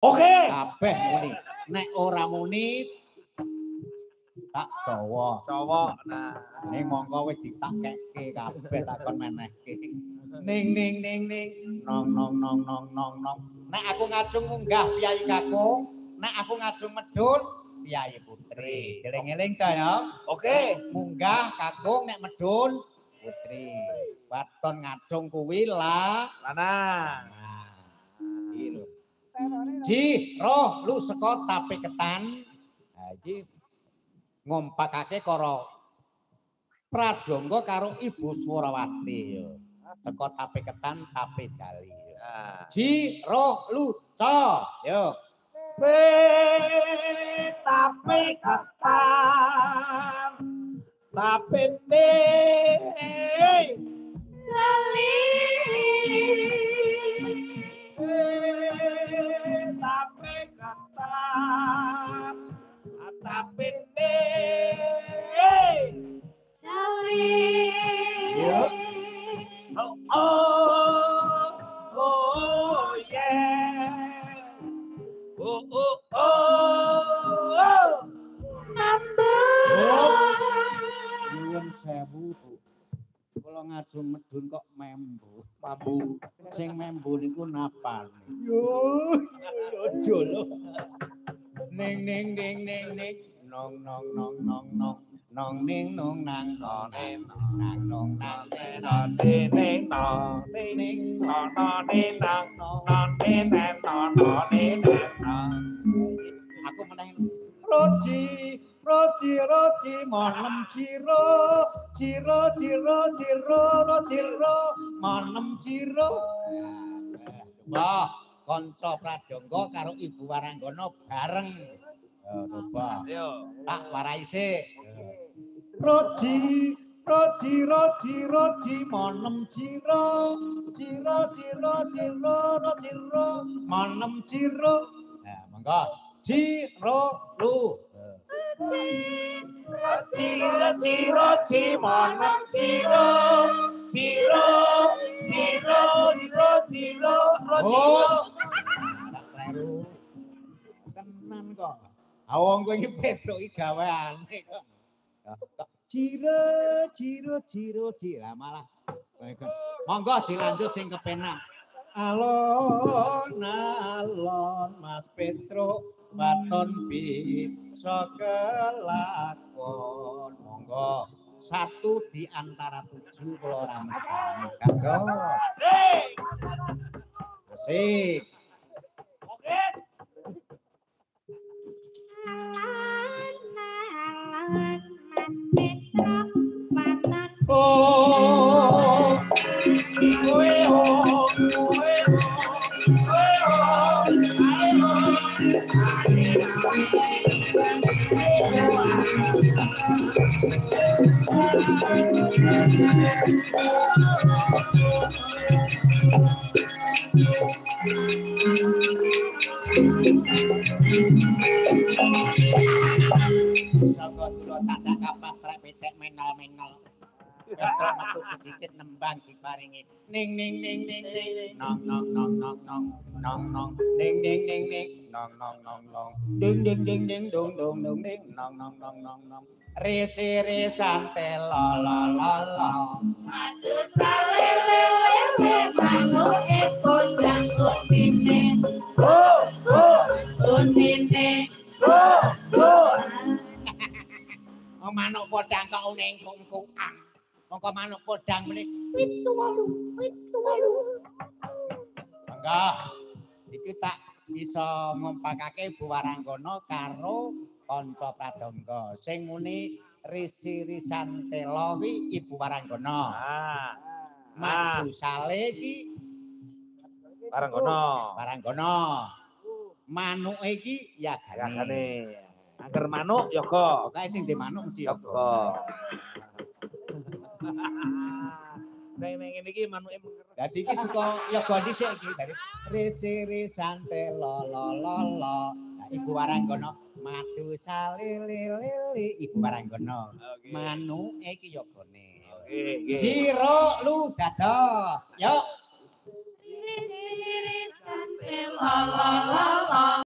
Oke. Kabeh muni. Nek ora muni tak dawa. Dawa. Nah, ning mongko wis ditakekke kabeh takon menehke. Ning ning ning ning nong nong nong nong nong nong. Nek aku ngajung munggah piyayi kakung, nek aku ngajung medhun piyayi putri. Jeling-eling ca ya. Oke. Munggah kakung nek medhun putri. Waton ngajung kuwi lah lanang. Nah, iki lho. Ji, roh lu saka tape ketan. Nah, iki ngompakake karo Prajangga karo Ibu Swarawati yo. Saka tape ketan tape jali. Ji, roh lu ca. Yo. Tape ketan tape ne jali. Tape ketan tape ne jali. Oh oh oh yeah. Oh oh oh. Mambu. Nyuwun sewu, Bu. Kula ngajung medhun kok membu. Mambu. Sing membu niku napane? Yo, aja lho. Ning ning ning ning ning nong nong nong nong nong nong ning nong nang nong nang nong nang ning nong ning nong ning nong nong ning nang nong ning nang nong ning nang. Aku meneh roji roji roji manem ciro ciro ciro ciro ciro manem ciro. Wah, kanca Prajangga karo Ibu Waranggana bareng. Coba. Ayo. Tak warai sik. Roji roji roji roji manem ciro ciro ciro ciro ciro manem ciro. Nah, monggo. Ciro lu. Roji roji roji manem ciro ciro ciro ciro ciro roji. Tak kleru. Tenan kok. Wong kowe iki Petruk iki gaweane kok. Ciro ciro ciro ciro malah. Monggo dilanjut sing kepenak. Alon alon Mas Petruk waton bisa kelakon. Monggo satu di antara 7 kula ora mestani. Dados. Asik. Asik. Oke. Alon alon Mas Petruk waton. Oh. Oe oh oe oh oe oh ae oh Sangga kula tandak kapas trek pitik menol-menol. Petruk metu cicit nembang diparingi ning ning ning ning ning nong nong nong nong nong nong nong ning ning ning ning nong nong nong nong ding ding ding ding dong dong dong ding nong nong nong nong nong risi risante la la la la madu salelelele manuke kondang kunine go go kunine go go. Oh manuk podang kok uning kungkungan. Mongko manuk podang meneh 7 8 7 8. Monggo iki tak bisa ngompakake Ibu Waranggana karo kanca Pradangga. Sing muni risi risantela kuwi Ibu Waranggana. Ah. Maju sale iki Waranggana. Waranggana. Manuke iki yagane. Yagane. Angger manuk yoga. Pokoke sing di manuk mesti yoga. Yoga. Neng neng ngene iki manuke mengker. Dadi iki saka yoga dhisik iki dari risi risante la la la la. Nah, Ibu Waranggana madu salililili Ibu Waranggana. Manuke iki yogane. Oke, oke. Jiro lu dados. Yuk. Risi risante La la la la.